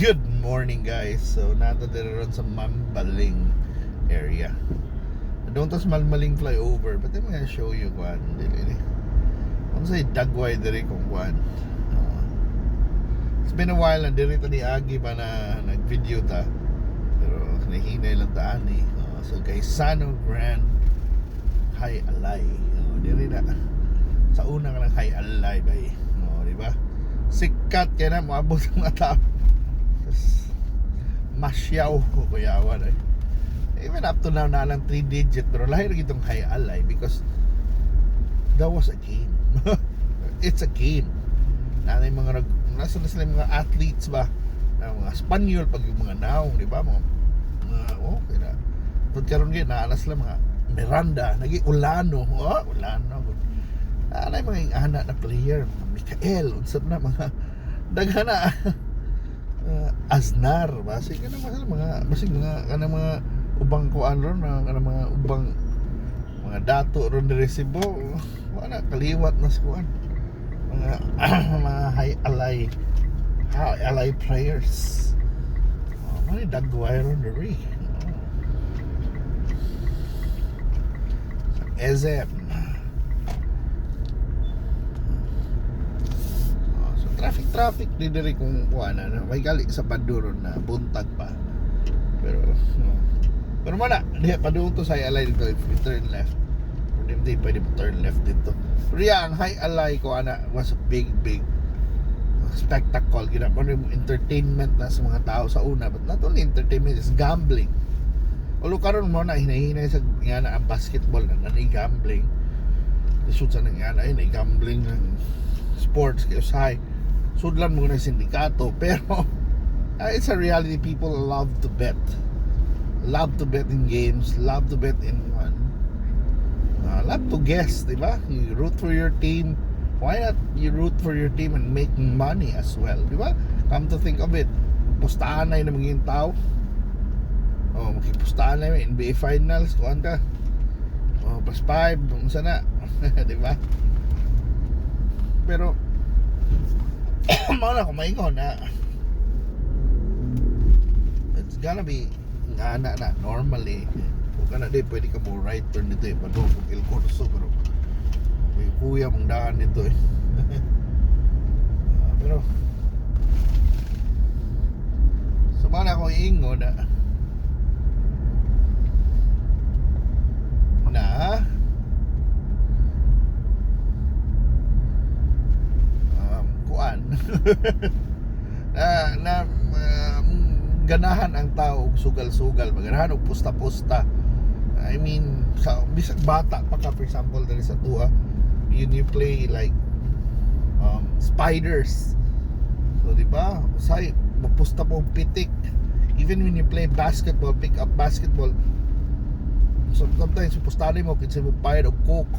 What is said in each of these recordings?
Good morning, guys. So naa ta diri ron sa Mambaling area. Doon ta sa Mambaling flyover, but I'm gonna show you kuan dili ni. Unsay dagway diri kung kuan. It's been a while na diri ta ni agi ba na nag-video ta. Pero nahinay lang ta ani. So Gaisano Grand High Alay. Diri na. Sa una ka ng High Alay bay. Oh, di ba? Sikat kay na moabot ang mga tao. Tas, masyaw ko kuyawan eh. Even up to now na lang 3 digit, pero lahi ra gitong High Alay because that was a game. It's a game. Na yung mga nasa na sila yung mga athletes ba? Na mga Spanyol pag yung mga naong, di ba? Mga oh, kaya pag karon gyud naa na sila mga Miranda, nagi Ulano, oh, Ulano. Naa yung mga ingana na player, mga Mikael, unsa na mga daghan na Aznar, basig kana mga mga basig mga kanang mga ubang kuan ron, mga kanang mga ubang mga dato ron diri Cebu, wala kaliwat na sa kuan. Mga mga jai alai players. Oh, may dagway ron diri. Oh. Sa SM. Oh, so traffic traffic di diri kung kuan na may gali sa Paduron na buntag pa. Pero no. Pero mana, di padung to sa Jai Alai dito if we turn left. Or di pwede mo turn left dito. Pero yeah, ang Jai Alai ko ana was a big big spectacle gina mo yung entertainment na sa mga tao sa una, but not only entertainment, it's gambling. Although karon mo na hinahinay sa nga na ang basketball na nani gambling. Lisod sa nang nga na ay gambling ng sports kay usahay sudlan mo na sindikato, pero it's a reality. People love to bet, love to bet in games, love to bet in one, love to guess, di ba? You root for your team. Why not you root for your team and make money as well, di ba? Come to think of it, pustahan na yun ng mga tao. Oh, makipustahan na yun NBA Finals, kuan ka, oh, +5, unsa na, di ba? Pero mao na ko maingon na it's gonna be nga na na normally kung ka na di pwede ka mo right turn dito eh, padung kung El Corso, pero may kuya mong daan dito eh. Ah, pero so mao na ako iingon na na kuan na na ganahan ang tao og sugal-sugal, ganahan og pusta-pusta. I mean, sa bisag bata pa ka, for example diri sa tua, you play like spiders, so di ba say mapusta po og pitik. Even when you play basketball, pick up basketball, so sometimes pustahan mo kinsa mo payad og Coke,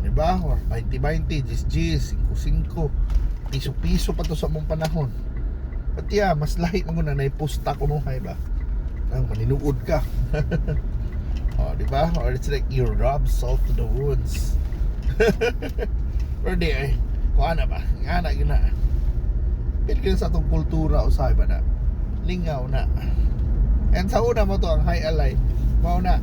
di ba? Or 20-20, 10-10, 5-5, piso-piso pa to sa mong panahon. But yeah, mas lahi man na naipusta kunuhay ba nang maninuod ka. Oh, di ba? Or it's like you rub salt to the wounds. Or di ay kuan na ba nga na gyud na. Pero kini sa atong kultura usahay ba na lingaw na. And sa una mo to ang jai alai mao na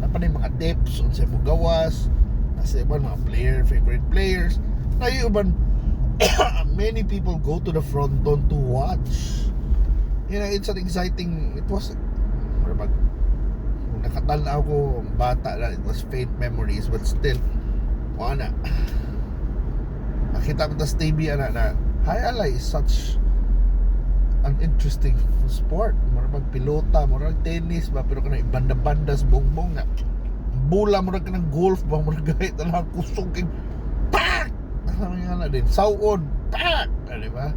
napa ni mga tips unsay mo gawas nasa iban mga player, favorite players na yung uban. Many people go to the fronton to watch. It's an exciting, it was pag kung nakatanaw ko bata na, it was faint memories, but still wala nakita ko tas TV ana na jai alai is such an interesting sport. Murag pilota, murag tennis ba, pero kanang banda-banda sa bongbong nga bola, murag kanang golf ba, murag gahit na kusog kay pak. Ano nga na din sawon pak. Ah, di ba?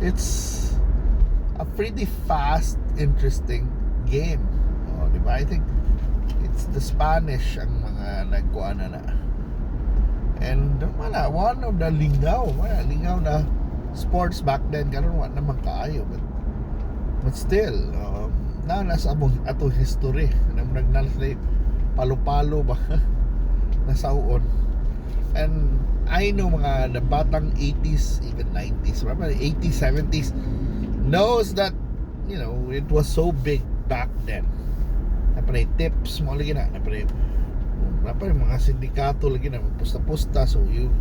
It's a pretty fast, interesting game. Oh, di ba? I think it's the Spanish ang mga nagkuan na na. And wala, one of the lingaw, wala, lingaw na sports back then. Karon wa naman kaayo, but still na nasa among atong history na murag na palo-palo ba nasa uon. And I know mga the batang 80s, even 90s, probably 80s, 70s knows that it was so big back then. Naa pa tips mo lagi na, naa pa mga sindikato lagi na magpusta-pusta, so you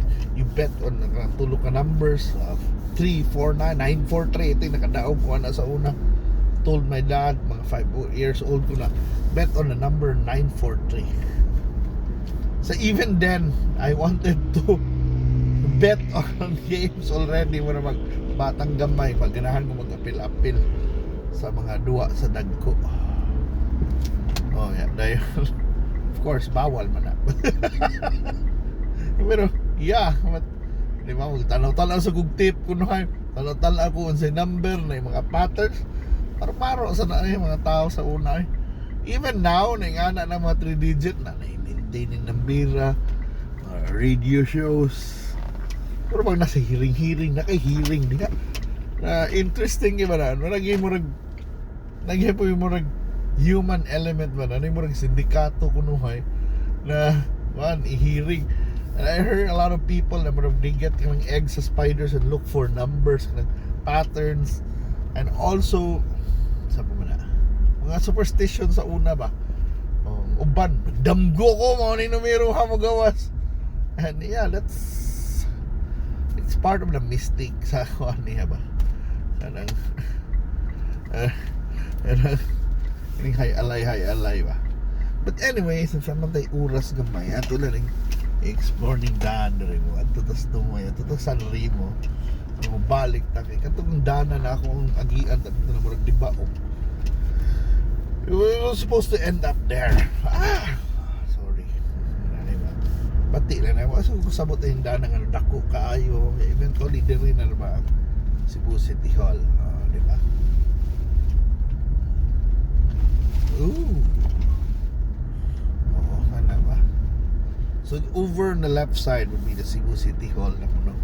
bet on tulo ka numbers, 3, 4, 9, 9, 4, 3. Ito yung nakadaog ko na sa una. Told my dad, mga 5 years old ko na, bet on the number 943. So even then, I wanted to bet on games already. Mura mag batang gamay, pag ganahan ko mag-apil-apil sa mga duwa sa dagko. Oh yeah, dahil of course bawal man na. Pero yeah, but, di ba, magtanaw-tanaw sa kog tip kuno ay tanaw-tanaw ako unsay number na yung mga patterns. Paro-paro sa na yung mga tao sa una eh. Even now, na nga na mga 3 digit na na-maintain ng nambira, mga radio shows. Pero pag nasa hearing-hearing, na kay hearing, di ka. Na interesting ba na? No, naging murag naging po yung murag human element ba na? Ano yung murag sindikato kunuhay na man, i-hearing. And I heard a lot of people na murag they get kanang eggs sa spiders and look for numbers, kanang patterns, and also sa pa man na mga superstition sa una ba, uban damgo ko mao ni numero ha mo gawas. And yeah, that's it's part of the mystic sa kuan niya ba, kanang kanang kining hay alay ba. But anyway, sa siya man tay oras gamay, ato lang ning explore ning daan diri mo adto tas dumoy adto tas San Remo. So balik ta kay katong dana na akong agian dito na murag dibaong. We were supposed to end up there. Ah, sorry. Ano ba? Bati lang na. So, kung sabot yung dana nga dako kaayo, eventually diri na ba ang Cebu City Hall. Ah, di ba? Ooh. Oo, ano ba? So over on the left side would be the Cebu City Hall na kuno.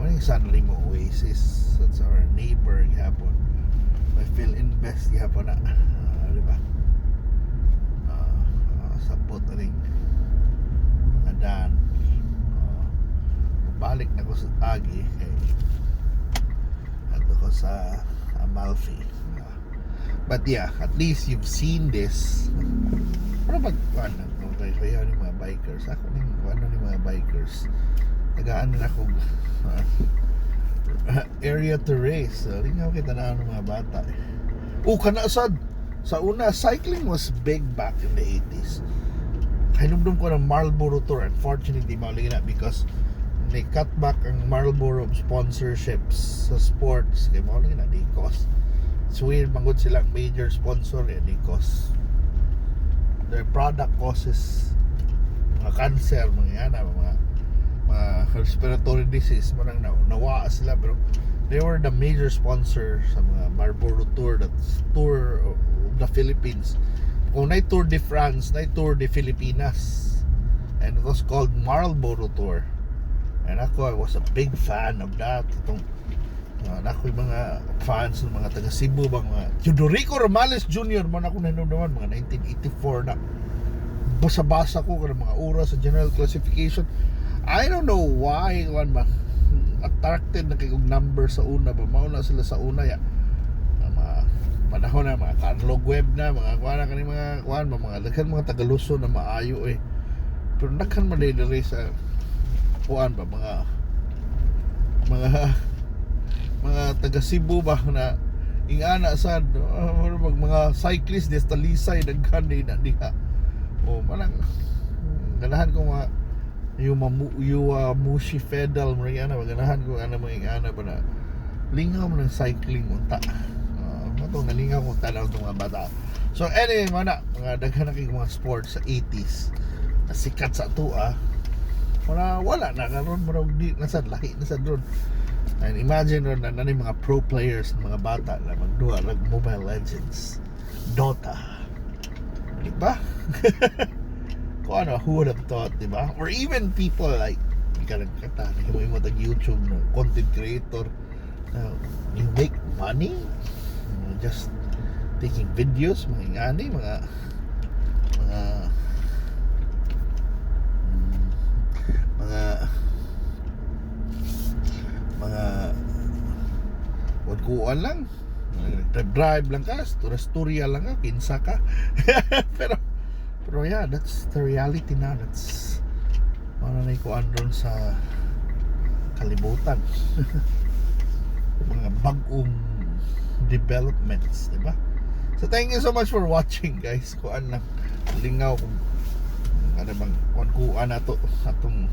Oh, yung San Remo Oasis. That's our neighbor gihapon. May Filinvest gihapon na. Ah, di ba? Ah, ah, sabot na rin mga dan. Ah, balik na ko sa Tagi kay ato ko sa Amalfi. Ah, but yeah, at least you've seen this. Pero pag ano, okay, kaya ni mga bikers. Ako ning ano ni mga bikers. Tagaan na ako area to race. So, ringaw kita na ng mga bata. Eh. Oh, kana sad. Sa una, cycling was big back in the 80s. Kahinumdum ko ng Marlboro Tour. Unfortunately, mao na because they cut back ang Marlboro sponsorships sa sports. Kay mao na di cost. It's weird, mangod sila ang major sponsor eh, di cause their product causes mga cancer, mga yana, mga respiratory disease mo nang nawa sila, pero they were the major sponsor sa mga Marlboro Tour, that's tour of the Philippines. Kung na Tour de France, na Tour de Filipinas, and it was called Marlboro Tour. And ako, I was a big fan of that. Itong ako yung mga fans ng mga taga Cebu bang mga Teodorico Romales Jr. man ako nahinumduman mga 1984 na basa-basa ko kanang mga oras sa general classification. I don't know why kuan ba, attracted na kay og number sa una ba, mao na sila sa una ya. Ang mga panahon na mga Carlo Web na mga kuan na kani mga kuan ba, mga daghan mga taga Luzon na maayo eh, pero daghan man diri sa kuan ba, mga taga Cebu ba na ingana sad mag mga cyclist des Talisay, daghan din na diha. O manang ganahan ko mga yung mamu yung Mushi Fedal mo ana, ganahan ko ana mga ingana ba na lingaw mo ng cycling unta. Mato nalingaw ko tanaw tong mga bata. So anyway, mana mga daghan na kay mga sports sa 80s na sikat sa ato. Wala wala na karon, murag di na sad, lahi na sad ron. And imagine ron na na mga pro players, mga bata na magduwa nag Mobile Legends, Dota, di ba? Kung ano, who would have thought, di ba? Or even people like kanang kata nagimo tag YouTube na content creator, you make money just taking videos, mga ingani, mga mga Mga kuan lang, drive drive lang ka, storya lang ka, kinsa ka. Pero yeah, that's the reality now. That's ano na kuan ron sa kalibutan, mga bagong developments, di ba? So thank you so much for watching, guys. Kuan lang, lingaw kung ano bang kuan kuan nato atong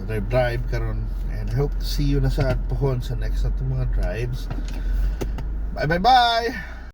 drive drive karon, and I hope to see you na sa pohon sa next atong mga drives. Bye bye bye.